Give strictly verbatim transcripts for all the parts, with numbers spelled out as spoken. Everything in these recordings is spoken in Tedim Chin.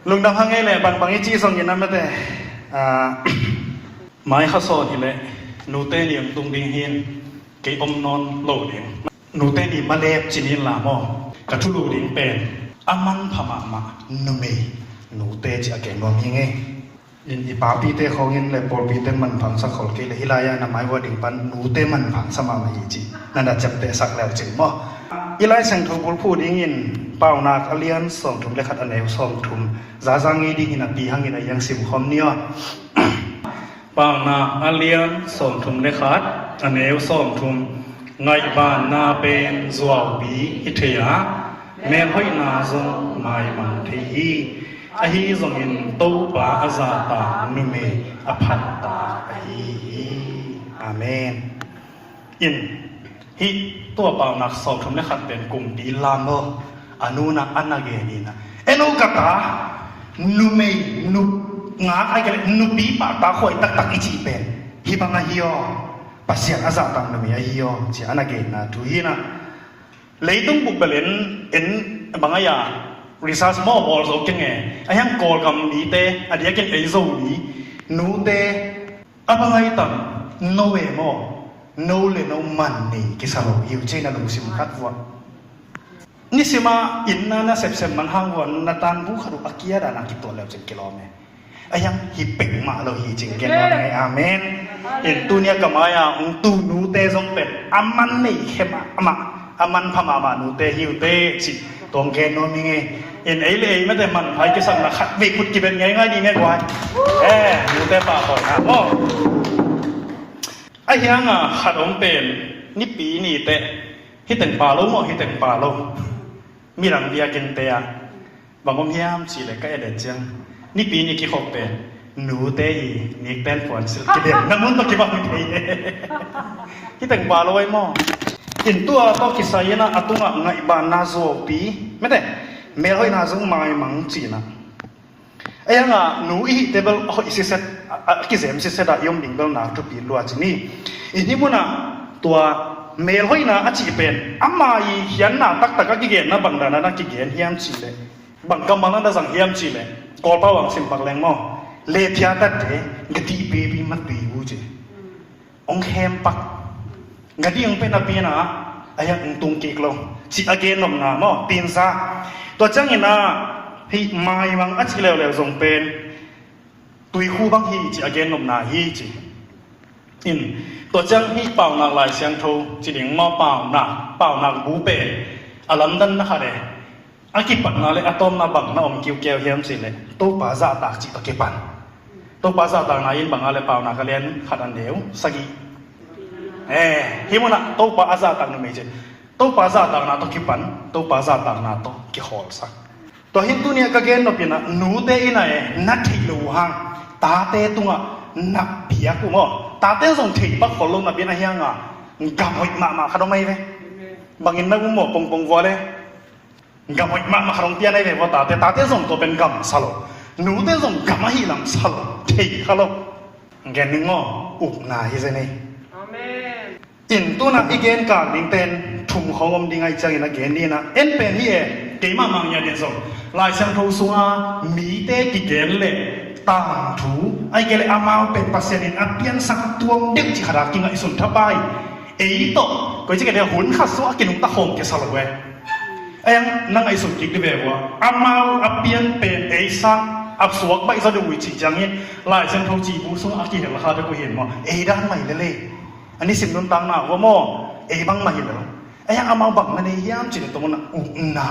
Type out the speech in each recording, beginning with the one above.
Lungdam hang ei leh bangbang i cih zongin a mate, ah, mai kha sawn hileh nute ni hong tung ding hi-in kei om nawn lo ding. Nute ni malep ci-in la maw, ka thulu ding pen a manpha mahmah numei nute ci a kei nuam hi ngei. In i papite khawngin le pawlpite manpha hong sak khol kei le hih lai-ah na mai vua ding pan nute manpha hong sa mahmah hi ci na na ciamtehsak leu cin maw. I Lai Siangtho bulphuh dingin Paunak a lian sawmthum le khat a neu sawmthum, za za ngei dingin a pi hangin a hiang simkhawm ni aw. Paunak a lian sawmthum le khat a neu sawmthum. Ngaihbanna pen zuaupi hi thei a, melhoihna zong maimang thei hi. Ahi zongin Topa a zahtak numei a phatta ahi hi. Amen. In, hih tua Paunak sawmthum le khat pen kumpi lam lo a nuna a na gen in a, en o ka ta, numei nu ngak ai ka le nupi pahtak huai taktak i cih pen hih bang ahi aw, Pasian a zahtak numei ahi aw ci a na genna thu hi na. Leitung buk bel en, en bang ai-a research maw bawl zo keng e. A hiang Kawlgam mite a diakin ei Zomi nute a bang ai tam no e maw, no le no man nei kisa lo hi uh ci na lungsim khat vua. Nisima inn na na sepsep man hang vua na tan bu khat uh a kia dan a kituat leu cin kilawm e. A hiang hi pek mah lo hi cin gen nuam ngei. Amen. In tunia ka mai-a hong tu nute zong pen a man nei khe mahmah, a manpha mahmah nute hi uh teh ci tawng gen nuam hi ngei. In ei le ei mate manpha i kisakna khat vei khut kibet ngeingai ding e guai. Eh, nute pahpawina maw. A hiang a khat om pen Nipi ni teh, hih teng pa lo maw, hih teng pa lo. Midang biakinnte ah bang om hiam cih leh ka et et ciang Nipi ni kikhop pen nute i nikten puansilh kidemna mun tawh kibang thei. Hih teng pa lo ai maw. In tua tawh kisai in a, a tungah ngaihbanna zuaupi, mate, melhoihna zong maimang cihna. A hiang a nu i hihte bel a hoih siset, a, a kizem siset ah i om ding bel na thupi lua ci ni. In hih munah tua melhoihna a cih pen ama i hianna taktak a kigenna bang dan a na kigen hiam cih leh, bang kammal na na zang hiam cih leh, Kawlpau ah hong sim pak leng maw, le thia tatte ga dih pipi mat pei uh ci. Hong khempak. Ga dih hong pia napi-in a, a hiang hong tung kik lo cih a gennopna maw, tinsa. Tua ciangin a, hih maimang a ci leuleu zong pen tuikhu bang hi cih a gennopna hi ci. In, tua ciang hih Paunak Lai Siangtho ci ding maw, Paunak, Paunak bu pen a lamdanna khat e. A kipatna le a tawpna bang na om kiukiau hiam cih leh Topa zahtak cih tawh kipan. Topa zahtakna in bang a leh Paunak a lian khat a neu sagih. Eh, hih munah Topa a zahtak numei cih. Topa zahtakna tawh kipan, Topa zahtakna tawh kihawlsak. Tua hi-in tuni-ah ka gennop in a, nute in a e, na theih loh uh hang tate tungah na piak uh maw. Tate zong thei pak khol lo napi-in a hiang a, gam hoih mahmah khat om ahi ve. Bangin na um maw, pongpong vua le. Gam hoih mahmah khat hong pian ahi ve vua tate, tate zong tua pen gam sa lo. Nute zong gam ahi lam sa lo, thei kha lo. Gen ning aw, upna hi zen ei. Amen. In tu-in a i gen kak ding pen thum khawng om ding ahih ciangin a gen ni in a, en pen hi e, keimah mah ngiat in zong Lai Siangtho sunga mite kigen le tangthu, ahih kei leh amau pen Pasian in a piansak a tuam deuh cih khat a kingaihsun thapai. Ei tawh koici kei leh hun khat sung a kinungta khawm kisa lo e. Ei ang na ngaihsun kik dih ve vua. Amau a pian pen ei sang a suak baih zaw deuh uh i cih ciangin Lai Siangtho cihbu sung a kihel kha bek uh hi in maw. Ei dan mah hi lel e. A nisim nuntakna vua maw. Ei bang mah hi lel. Ei ang amau bang na nei hiam cih leh tua munah upna.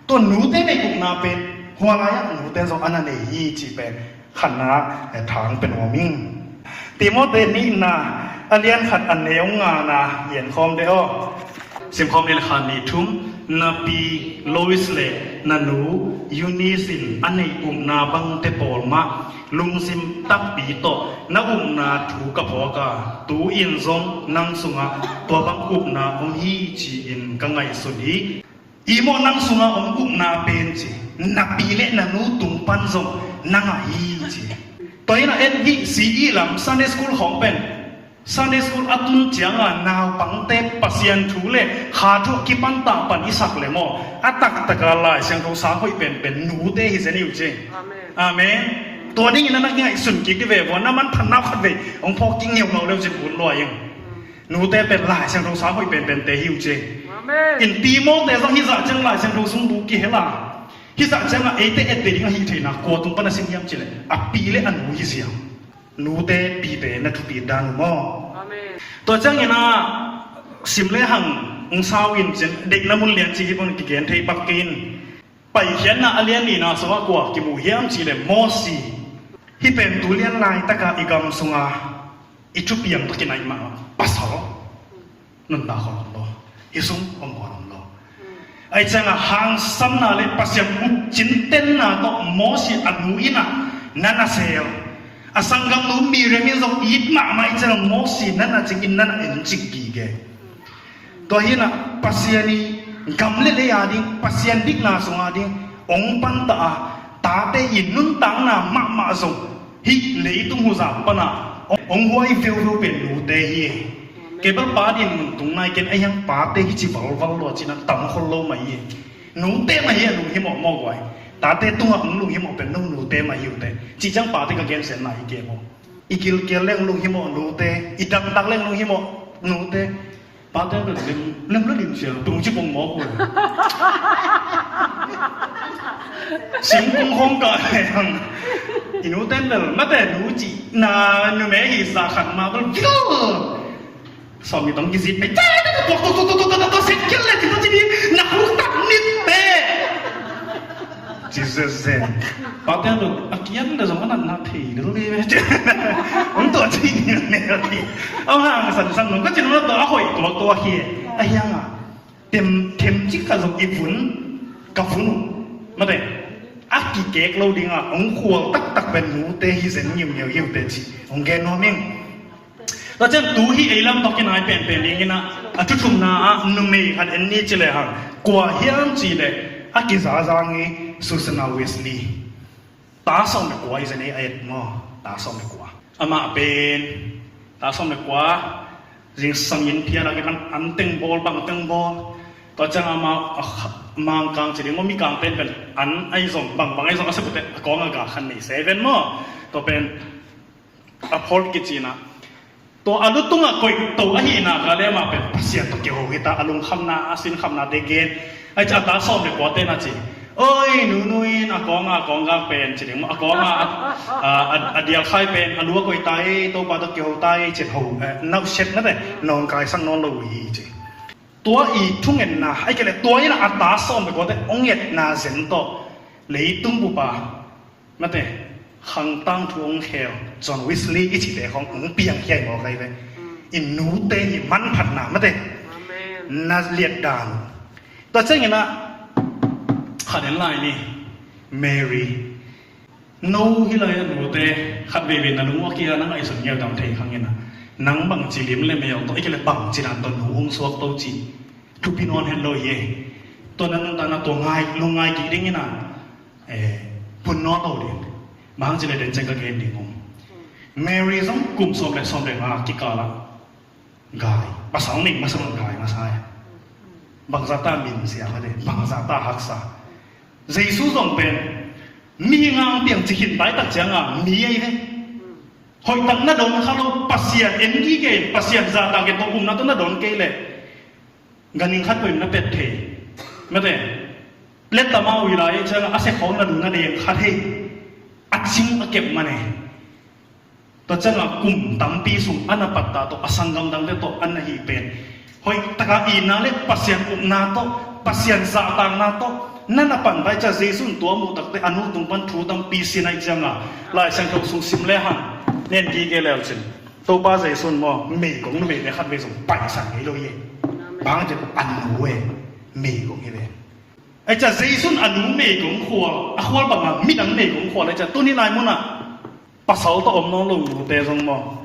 Tua nute nei upna pen hua lai-ah nute zong a na nei hi cih pen khatna, eh, thang pen om ing. Timote nihna a lian khat a neu ngana i en khawm dih aw. Sim khawm ni le khat, nih, thum. Na pi Lois le na nu Eunice in a neih upna bangte pawl mah lungsim takpi tawh na upna thu ka phawk a, tu-in zong nang sungah tua bang upna om hi ci-in ka ngaihsun hi. I maw nang sungah om upna pen ci, na pi le na nu tung pan zong nang ahi ci. Tua in a en hih C E lam Sunday School khawng pen Sunday school a tun cianga naupangte Pasian thu le kha thu a kipan tah pan i sak le maw, a taktaka Lai Siangtho sang hoih penpen nute hi zen hi uh ci. Amen. Tua dingin a na kingaihsun kik di ve vua, na manphatna khat vei hong phawk kik ngeungau leu cin un lua ing. Nute pen Lai Siangtho sang hoih penpente hi uh ci. Amen. In Timote zong hizah ciang Lai Siangtho sung bu kihel a, hizah cianga eite et ve ding ahi theihna kua tung pan a sin hiam cileh a pi le a nu hi ziau. Nute pite na thupi dan uh maw? Amen. Tua ciangin a sim le hang ung sau in cin deihna mun lian ci hi pon kigen thei pak kei in. Paikhiatna a lian nihna sungah kua kimu hiam cileh Mosi. Hih pen tu lian laitaka i gam sunga i thupiang tawh kinaih mah pasal nuntak khol om lo. Hih sung om khol om lo. Ahi cianga hangsanna le Pasian up cintenna tawh Mosi a nu innah na na sel. A sanggamnu Miriam in zong it mahmah ahi cianga Mosi na na cingin na na en cing gige. Tua hinah Pasian i gam le lei a ding, Pasian dikna sunga ding ong panta a, tate i nuntakna mahmah zong hih leitung huzak pana ong huai veuveu pen nute hi. Kei bel pa din mun tung nai ken a hiang pate hi ci valval lua cina tam khol lo mai hi. Nute mah hi a lunghimawh mawh guai. Tate tungah ong lunghimawh pen nung nute mah hi ute. Ci ciang pate ka gensen nai hi ke maw? I gilkial le ong lunghimawh nute, i damtak le ong lunghimawh nute. Pate bel lim, lim la lim sia, tung ci pong mawk uh. Singkung khong ka leng. I nu ten bel, mate nu ci, na nu me hi sa khat ma bel, vil. Sawm ni tong kizit pe, ta, ta, ta, tok, tok, tok, tok, tok, tok, tok, set kial le, ci, ci, ci, na khuk tak nit pe. Jesus zen. Pate lo, a kian le zong a natna thei lel ve. Ong tua ci ni lel ni. Ong hang san san nung ka cin na tua a hoih tua tua hi. A hiang a. Tem, tem cik ka zong i vun, ka vun. Mate. A kikek lo ding a, ong khual taktak pen nute hi zen ngiu ngiu hiu te ci. Ong gen nuam ing. Tua ciang tu hi ei lam tawh kinai penpen dingin ah, a thuthumna ah numei khat en ni ci le hang. Kua hiam ci le a kizazang i Susanna Wesley. Ta sawm le kua i zen ei a et maw? Ta sawm le kua. Amah pen ta sawm le kua. Zingsangin phiat a kipan an teng bawl, bang teng bawl. Tua ciang amah a kha-, mangkang ci ding maw, mikang pen pen an ahi zong, bang bang ahi zong a sepute a kawng a ga khan nei seven maw? Tua pen a phol kicina. Tua a lutungah koih to ahihna ka le amah pen Pasian tawh kiho hita, a lungkhamna, a sinkhamna te gen. Ai ca ta sawm le kua tena ci. Oi, nunu in a kawnga a kawnggak pen ci ding maw, a kawnga a, a, a, a dialkhai pen a lu a koih ta ei, Topa tawh kiho ta ei, cin ho, eh, nauhsiat na te, nawngkaisak nawn lo uh hi ci. Tua i thungetna, ai kei le tua in a ta sawm le kua te, ong etna zen tawh, leitung bupa, mate, khangtang thu ong khel, John Wesley i cite khong ong piang hiai maw kai ve. I nute i manphatna, mate. Amen. Na liat dan. Tua ciangin ah, khat en lai ni, Mary. No hi lai a nute, khat veivei na lung a kia na ngaihsun ngiau dam thei khangin ah. Nang bang ci lim le mel tawh, i kei le bang ci dan tawh nu ong suak to ci. Thupi nawn hen lo hi e. Tua na nuntakna tua ngai, lungngai kik dingin ah. Eh, pun nawn lo ding. Bang ci le den ciang ka gen ding ong. Mary zong kum sawm le sawm le nga kikal ah. Gai. Pasal ning masa bang gai masa e. Bangzah ta min sia mate. Bangzah ta haksa. Jesu zong pen. Mi ngang piang ci khin tai tak cianga. Mi ei ve. Hoih tak na don kha lo. Pasian en gige. Pasian zahtak in tawh umna tawh na don kei le. Ganhing khat peuh in na pet thei. Mate. Let ta ma ui lai cianga a se khawng na dun na deng kha thei. A cing a kep mane. Tua cianga kum tampi sung a na patta tawh a sanggam dangte tawh a na hih pen. Hoih taka itna le Pasian upna tawh, Pasian zahtakna tawh, na na pan bai ca Jesu in tua muh takte a nu tung pan thu tampi sin ahi cianga. Lai Siangtho sung sim le hang. Nen gige leu cin. Topa Jesu in maw, meigong numei le khat vei zong paisan ngei lo hi. Bang te a nu e, meigong hi ve. Ai ca Jesu in a nu meigong khual, a khual banga midang meigong khual ai ca tuni lai munah. Pasal tawh om nawn lo nute zong maw.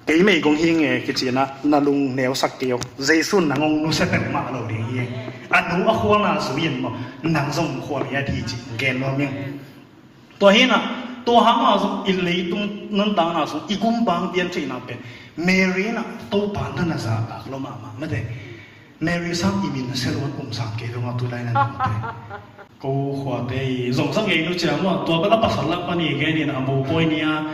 Kei meigong hi nge kici na, na lung neusak kei uh. Jesu in nang ong nusia peuhmah lo ding hi. A nu a khualna zui in maw, nang zong khual hi a ti ci, gen nuam ing. Tua hi na, Tua hangah zong i leitung nuntakna zong i gumbang pian theihna pen Mary in ah Topa na na zahtak lo mahmah mate. Mary sang i min a sel un um sang kei lo ngah tu lai na nungte. Ko khuate i zong zang ei nu cia maw, tua bala pasal lak pani gen in a mo poi nia.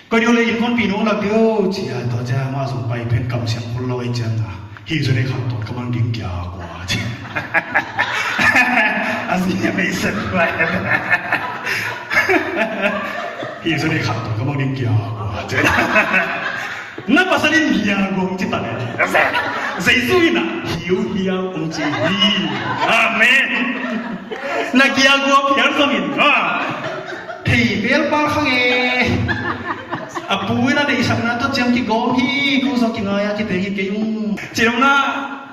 Ko diu le in kon pi nung lak diu cia tua cia ma zong pai pen kam siang khol lo ei cia nga. Hi zone khan tot ka mang ding kia kua cia. A zi a mei set lai. Hi zone khan tot ka mang ding kia kua cia. Na pasal in hial guang ci ta le. Jesu in ah hiu hial ung ci hi. Amen. Na kia guang hial zong in. Ha. Thei bel pal khang e. A pu in a deihsakna tawh ciang kigawm hi. Ko zong kingai a kiteng hi kei ung. Ci dong na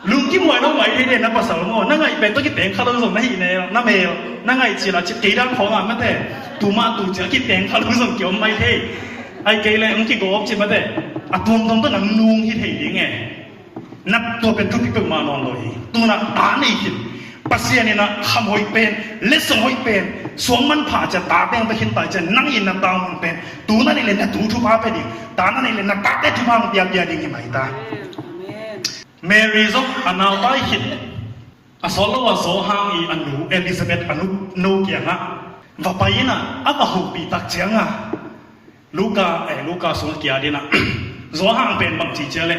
lungkim huai lo mai thei de na pasal maw. Na ngaih pen tawh kiteng kha lo zong na hih ne. Na mel. Na ngaih ci la ci kei dan khawng a mate. Tuma tu cia kiteng kha lo zong kiom mai thei. Ai kei le hong kigawp ci mate. A tuamtuam tawh nang nung hi thei ding e. Na tua pen thupi peuhmah nawn lo hi. Tuna ta nei khin. Pasian in a kham hoih pen, letsong hoih pen, suang manpha cia ta teng ta khin tai cia nang in na ta hong pen. Tuna nei le na tu thupha pe ding. Ta na nei le na tate thupha hong pia pia ding hi mai ta. Amen. Mary zong a nau pai khin. A sawt lo a Zawhang i a nu Elizabeth a nu no kiangah va pai in a, a va hopih tak cianga Luka, eh, Luka sung kia dina Zawhang pen bang ci cia le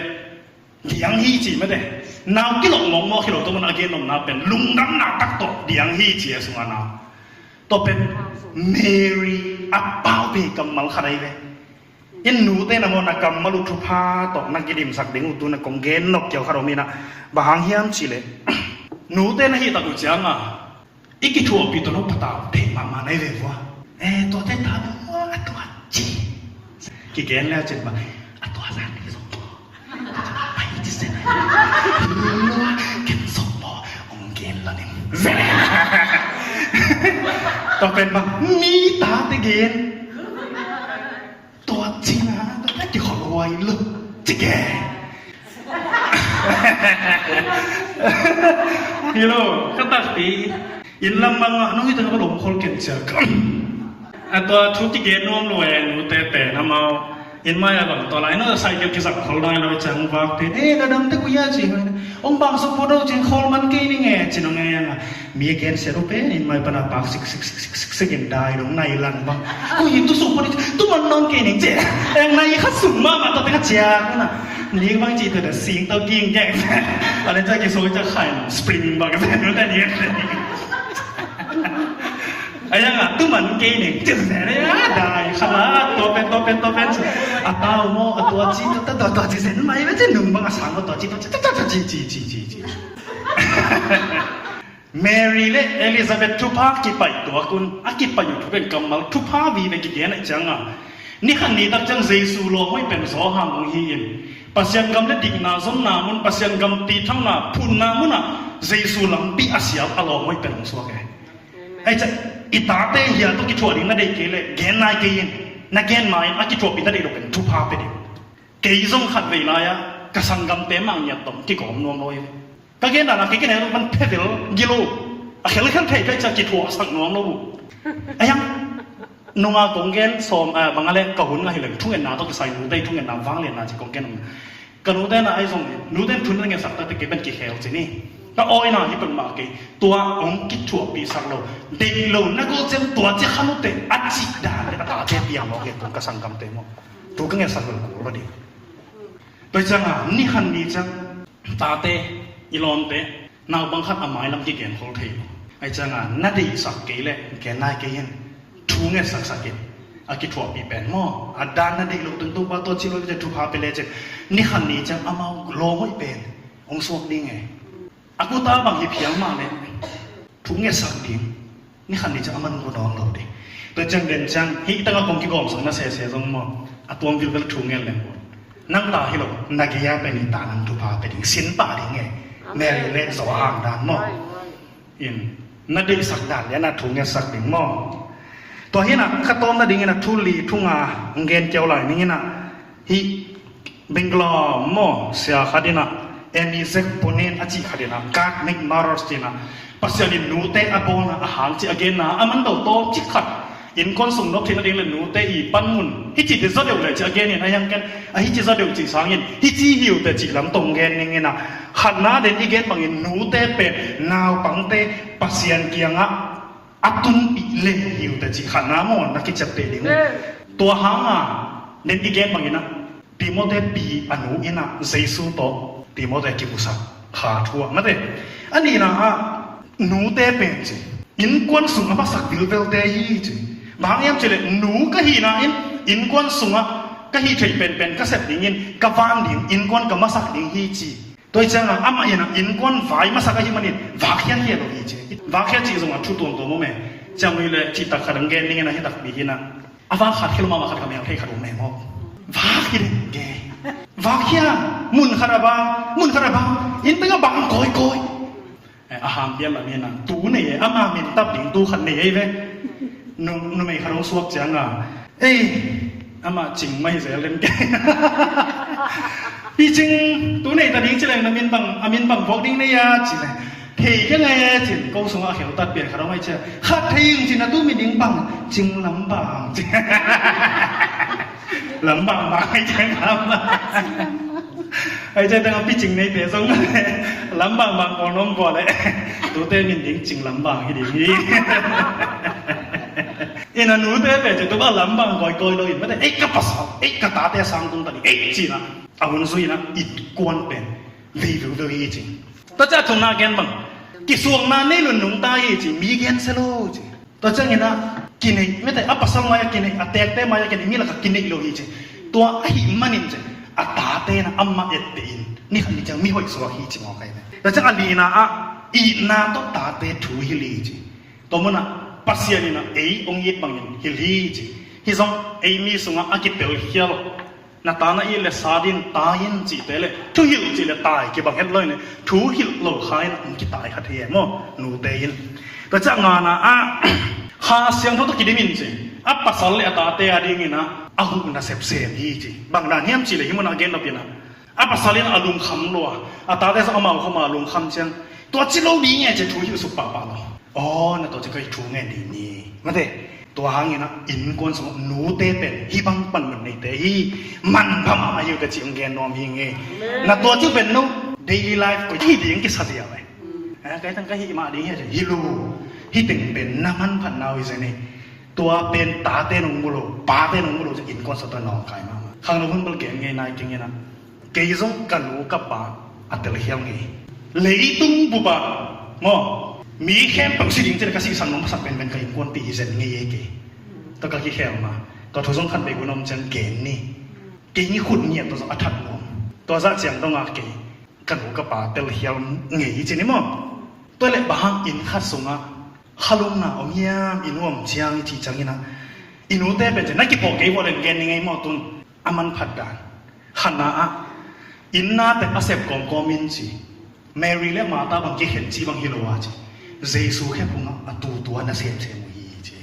diang hi ci mate. Nau kilok mawkmawk hi lo tua mun a gen nopna pen lungdamna tak tawh diang hi ci a sungah nau. Tua pen Mary a pau pe kammal khat ahi ve. In nute na maw na kammal uh thupha tawh na kidimsak ding uh tu na kong gen nop kiau khat om inah bang hang hiam cih leh nute na hih tak uh cianga i kithuahpih tawh no patau thei mahmah na hi ve vua. Eh, tuate ta ding vua a tua ci kigen le a cin bang a tua zan ni zong tua pai ci sen a hi lua ken zong maw ong gen la ning tua pen bang mi tate gen. Tua cina tua kikhol huai lo cike. Hi lo ka takpi in lam mangah nong hi tengah ka lomkhol ken ciak. A tua thu kigen nuam lo e nute pen amau in mai a bang tua lai no cycle kizak khol nai lo ciang vak pen e na dam te kuya ci mai. Ong bang suk photo cin khol man kei ning e cin ong e anga. Mi a gen sia rupe nin mai pana pak sik sik sik sik sik sik in dai dong nai lang bang. Ko hi tu suk photo tu man nong kei ning ce. Eng nai khat suk ma ma to te ka cia kuna. Ning bang ci tu da sing to ging geng. Ale ca ki so ca khai spring bang ka pen ta ni. Ayang a tu man kei ning ce ne ya dai khala to pen to pen to pen. A tau mo a tua ci tu ta tua tua ci sen mai ve ce nung bang a sang tua ci tua ci tua ci ci ci ci ci. Mary le Elizabeth thupha kipaih tuakun a kipaih uh thu pen kammal thupha vive kigen aih cianga ni khat ni tak ciang Jesu lawm hoih pen Zawhang hong hi in Pasian gam le dikna zonna mun Pasian gam tithangna phunna munah Jesu lampi a sial a lawm hoih pen hong suak e. Aih ciang i tate hia tawh kithuah ding na deih kei leh gen nai kei in na gen ma in a kithuahpih na deih lo pen thupha pe ding. Kei zong khat vei lai-ah ka sanggamte mah ngiat tawh kigawm nuam lo hi. Ka gen dan a kei ka nek man phevel gilo a khelkhel thei thei ca kithuahsak nuam lo uh. A hiang nunga kong gen sawm a bang a le ka hun ngah hi leng thungetna tawh kisai nute thungetna vangliatna ci kong gen om. Ka nute na ahi zong nute thun na ngetsak takte kei pen kikhel ci ni. Ka awina hi peuhmah kei tua hong kithuahpihsak lo deih lo na gol ciang tua ci khanute a cih dan le a tate piang lo kei kong ka sanggamte maw. Tu ka ngetsak lo kul lo ding. Tua cianga ni khat ni ciang tate i lawmte naupang khat a mailam kigen khol thei lo. Aih cianga na deihsak kei leh gen nai kei in thu ngetsaksak in a kithuahpih pen maw a dan na deih lo tun Topa tua ci lo ciang thupha pe le ciang ni khat ni ciang amau lawm hoih pen hong suak ding e. A kuta bang hi phial mah leh thu ngetsak ding ni khat ni ciang a man ko dawng lo ding. Tua ciang den ciang hih tangah kong kigawmsak na sese zong maw a tuam vilvel thu nget leng maw nang ta hi lo na gei-a pen hi ta nang thupha pe ding sin pah ding e. Mary le Zawhang dan maw in na deihsak dan le na thu ngetsak ding maw. Tua hinah ka tawm nadingin a thu li thu nga hong gen kiau lai ning inah hih Bangalore maw sia khat inah Amy Zek Ponen a cih khat inah God make mothers ci inah Pasian in nute a bawlna a hang ci a genna a man do tawm cik khat Innkuan sung nop theihna ding le nute i panmun hici te zaw deuh le ci a genin a hiang ken, a hici zaw deuh cih sangin hici hi uh teh cih lam tong gen ning in ah, khatna den i gen bangin nute pen naupangte Pasian kiangah a tunpih le hi uh teh cih khatna maw na kiciapteh ding uh. Tua hanga den i gen bangin ah Timothy pi a nu in ah Jesu tawh Timothy kimusak kha thu ah mate. A nihna ah nute pen ci innkuan sung a masak vilvelte hi ci. Bang hang hiam cileh nu ka hihna in innkuan sungah ka hih theih penpen ka sep dingin ka van ding innkuan ka masak ding hi ci. Tua hi ciangah amah in ah innkuan vai masak ahih manin vak hiat hiat lo hi ci. Vak hiat cih zongah thu tuamtuam om e. Ciang nuih le cihtak khat ang gen dingin ah hitak bik in ah a vak khat khel mahmah khat ka mel thei khat om e maw. Vak hi ding ge. Vak hiat mun khat a bang mun khat a bang inn tengah bang kawikawi. Eh, a hang pian lam hi na tu nei e ama min tap ding tu khat nei ei ve. Nu numei khat hong suak cianga ei ama cing mai zel den ke. Pi cing tu nei ta ding cileng na min bang a min bang vok ding nei a cileng thei ke ngai e cin ko sung a kheu tat pian khat hong ai cia khat thei ing cin a tu min ding bang cing lam bang cin. Lam bang bang ai cia lam bang. Ai cia tang a pi cing nei te zong lam bang bang ko nom ko le. Tute min ding cing lam bang hi ding hi. Ina nute pe cia tu ba lam bang koi koi lo in mate ei ka pasal ei ka tate sang tung ta ding ei cina. A hun zui na innkuan pen vei vei vei hi cing. Tua cia thumna gen bang kisuakna nei lun nungta hi cing mi gen se lo cing. Tua ciangin ah kineih mete a pasal mai a kineih a tekte mai a kineih mi lakah kineih lo hi ci. Tua ahih manin ci a tate na amah etteh in ni khat ni ciang mi hoih suak hi ci mawk ahi ve. Tua ciang a lina ah itna tawh tate thu hilh hi ci. Tua munah Pasian in ah ei hong it bangin hilh hi ci. Hih zong ei mi sungah a kitel hial na ta na it le sat in tai in cihte le thuhilh cih le tai kibang het lo in thuhilh lo kha in hong kitai khat hi e maw nute in. Tua ciah ngana ah Kha Siangtho tawh kidim in ci a pasal le a tate a dingin ah a huhna sepsem hi ci. Bang dan hiam cih le hih munah a gen nop in ah a pasal in a lungkham lua a tate zong amau khawma a lungkham ciang tua ci lo ding e ci thuhilh suk pahpah lo. Aw na tua ci kei thu ngen ding ni mate. Tua hangin ah innkuan sungah nute pen hih bang panmun neite hi. Manpha mahmah hi uh ka cih hong gen nuam hi ngei. Na tua ci uh pen no daily life koi hi ding kisa zia ve. Kai tang ka hih mah ding hi a ci hi lo. Hih teng pen na manphatna uh hi zen hi. Tua pen tate nong mu lo pate nong mu lo ci innkuan sungah tua nawngkai mahmah khang lo hun bal gen ngei nai keng in ah. Kei zong ka nu ka pa a telkhial ngei. Leitung bup ah maw mi khempeuh si ding cih leh ka sihsan nong masak penpen ka innkuanpih hi zen ngei ei kei. Tua ka kikhelna tua thu zong khat vei hun om ciang gen ni. Kei ni khut ngiat tua zong a that nuam. Tua zah ciang dong a kei ka nu ka pa telkhial ngei hi ci ni maw. Tua leh bang hang inn khat sungah khalumna om hiam i nuam ciang i cih ciangin ah i nute pen ci na kiphawk kei vawh den gen ni ngei maw tun a manphat dan. Khatna ah inn nate a sep kawmkawm in ci Mary le Martha bang kikhen ci bang hi lo a ci Jesu khephungah a tutu a na semsem uh hi ci.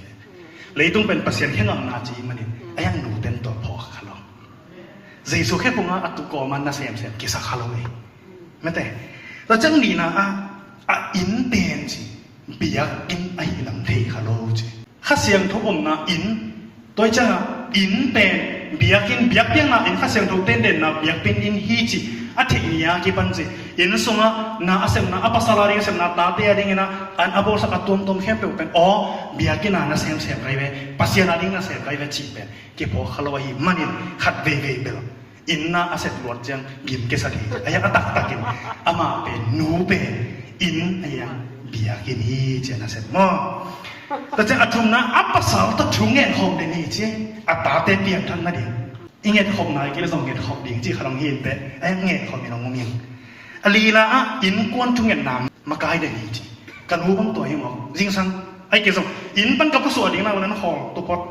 Leitung pen Pasian khengamna ci manin a yang nuten tua phawk kha lo. Jesu khephungah a tu kawma na semsem kisa kha lo hi. Mate tua ciang nihna ah a inn pen ci biakinn ahi lam thei kha lo ci. Kha Siangtho omna inn tua hi ciangah inn pen biakinn biakpiakna inn Kha Siangtho tendenna biakpiakinn hi ci a theih ni a kipan ci inn sungah na a sepna a pasal a ding a sepna tate a dingin ah an a bawlsak a tuamtuam khempeuh pen aw biakinn a na semsem kai ve Pasian a ding na sem kai ve cih pen kiphawk kha lo ahi manin khat veivei bel inn na a sep luat ciang gim kisa ding a yak a taktakin amah pen nu pen inn a yak biakinn hi ci a na sep maw. Tua ciang a thumna a pasal tawh thu ngen khawm den hi ci a tate piangthak nading i nget khawm nai kei le zong nget khawm ding ci kha dong hi in teh a yak nget khawm in hong um in. A lina ah innkuan thungetna makai den hi ci ka nu bang tua hi maw zingsang ai kei zong inn pan ka pusuah ding na nan khawl tu phot.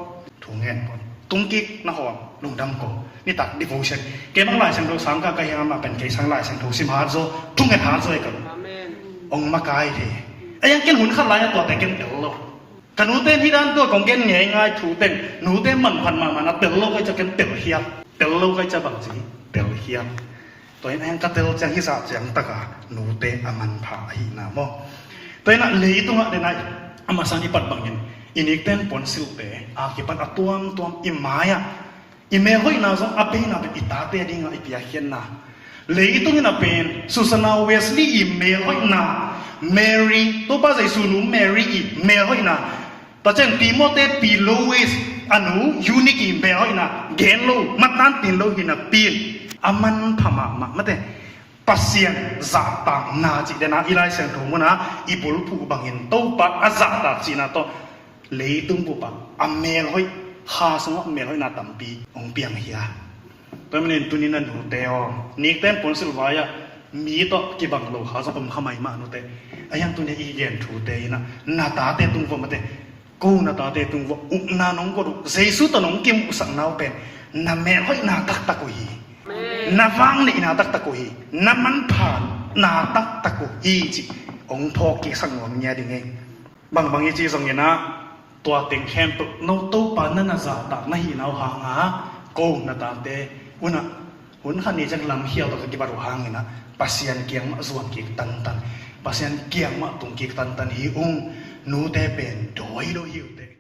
Thu ngen pon tungkik na hawn lungdam ko nitak devotion. Kei bang Lai Siangtho sang ka ka hiam a pen kei sang Lai Siangtho sim hat zaw thunget hat zaw e ka ong makai thei. A yang ken hun khat lai a tuate ken tel lo. Ka nute hih dan tua kong gen ngei ngai thu teng nute manphat mahmah na tel lo kai ca ken tel hiat tel lo kai ca bang ci tel hiat. Tua in a yang ka tel ciang hisa ciang taka nute a manpha ahihna maw. Tua in a leitungah denai a masan i pat bangin I nikten puansilhte a kipan a tuamtuam i mai-ah i melhoihna zong a beina pen i tate dingah i piakkhiatna. Leitung in a pen Susanna Wesley i melhoihna, Mary, Topa Jesu nu Mary i melhoihna, tua ciang Timothy pi Lois a nu Eunice i melhoihna gen lo, matnan tin lo hi napi in a manpha mahmah mate. Pasian zahtakna cih dena i Lai Siangtho munah i bulphuh bangin Topa a zahtak cihna tawh leitung bupah a melhoih, kha sungah melhoihna tampi hong piang hi a. Tua manin tunin a nute aw, nikten puansilh vai-ah mi tawh kibang lo kha zong om kha mai mah nute. A hiang tunin i gen thute inah na tate tung vua mate. Ko na tate tung vua, upna nong guat uh, Jesu tawh nong kimuhsak nau pen na melhoihna taktak uh hi. Na vangneihna taktak uh hi. Na manphana taktak uh hi cih hong phawk kiksak nuam ngia ding ei. Bangbang i ci zongin ah tua teng khempeuh no Topa na na zahtak na hih nau hangah ko na tate unah hun khat ni ciang lamkhial tawh ka kibat uh hangin ah Pasian kiangmah zuan kik tantan, Pasian kiangmah tung kik tantan hi ung. Nute pen dawi lo hi uh teh.